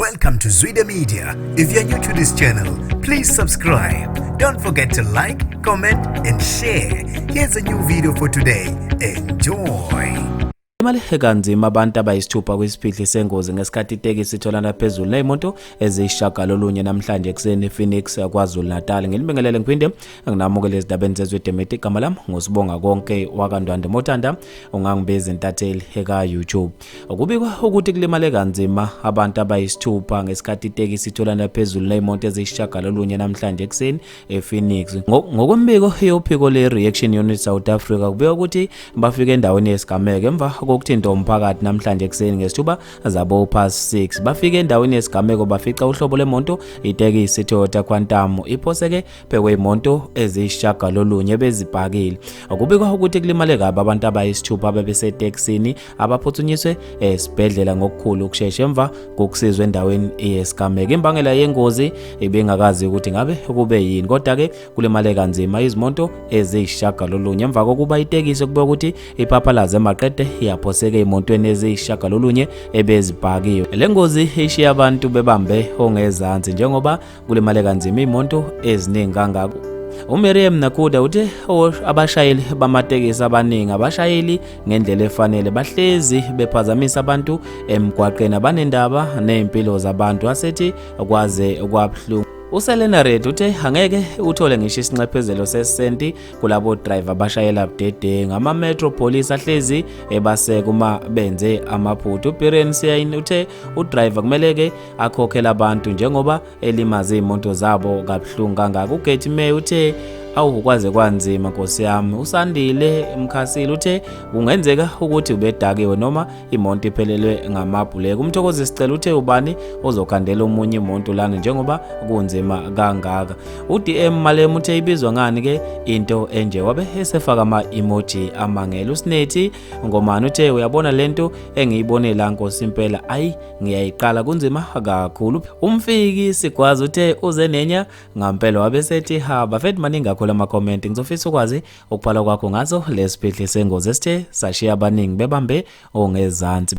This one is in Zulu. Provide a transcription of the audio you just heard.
Welcome to Zwida Media. If you're new to this channel, please subscribe. Don't forget to like, comment, and share. Here's a new video for today. Enjoy. Limale kanzima abantu abayisithupha kwisiphihli sengozi ngesikhathi itekisi itholana phezulu nezimoto eziyisishiyagalolunye namhlanje ekuseni ePhoenix, KwaZulu-Natal. Nginibingelele ngiphinde nginamukele ezindabeni zeZwide Media. Igama lami nguSibonga Konke wakaNdwandwe Mothanda, ungangibiza intatheli eka YouTube. Kubikwa ukuthi kulimale kanzima abantu abayisithupha ngesikhathi itekisi itholana phezulu nezimoto eziyisishiyagalolunye namhlanje ekuseni ePhoenix. Ngokwembiko yophiko le-Reaction Unit South Africa, kubikwa ukuthi bafike endaweni yesigameko emva kokuthinta umphakathi namhlanje ekuseni ngesithuba zabo past 6. Bafike endaweni yesigameko bafica uhlobo lwemoto itekisi Toyota Quantum iphoseke phekwe imoto eziyisishiyagalolunye bezipakile. Kubikwa ukuthi kulimale kabi abantu abayisithupha abebesetekisini abaphuthunyiswe esibhedlela ngokukhulu ukushesha emva kokusizwa endaweni yesigameko. Imbangela yengozi ibingakazi ukuthi ngabe kube yini, kodwa-ke kulimale kanzima izimoto eziyisishiyagalolunye emva kokuba itekisi kubikwa ukuthi iphaphalaze maqede yaphoseka ey'motweni eziyisishiyagalolunye ebezipakiwe. Le ngozi ishiye abantu bebambe ongezansi njengoba kulimale kanzima iy'moto eziningi kangako. UMiriam Nakuda uthe abashayeli bamatekisi abaningi abashayeli ngendlela efanele, bahlezi bephazamisa abantu emgwaqeni, abanendaba ney'mpilo zabantu, asethi kwaze kwabuhlungu. USelena Red uthe angeke uthole ngisho isinxephezelo sesenti kulabo driver abashayela budedengu, ama-Metro Police ahlezi ebaseka uma benze amaphutha. UBiren Siyayin uthe udriver kumele-ke akhokhele abantu njengoba elimaze iy'moto zabo kabuhlungu kangaka. UGetty May uthe awu, kwaze kwanzima nkosi yami. USandile Mkhasile uthe kungenzeka ukuthi ubedakiwe noma imoto iphelelwe ngamabhuleki. UMthokozi Sicelo uthe ubani ozokhandela omunye umuntu lana njengoba kunzima kangaka. UDM Malema uthe ibizwa ngani ke into enje, wabe esefaka ama-emoji amangele. USinethi Ngomani uthe uyabona lento engiyibone la nkosi impela, ayi ngiyayiqala, kunzima kakhulu. Umfiki Sigwazi uthe uze nenya ngampela, wabe sethi ha bafethu. Maningi kakhulu ama-comment, ngizofisa ukwazi ukubhala kwakho ngaso lesiphihli sengozi esithe sashiya abaningi bebambe ongezansi.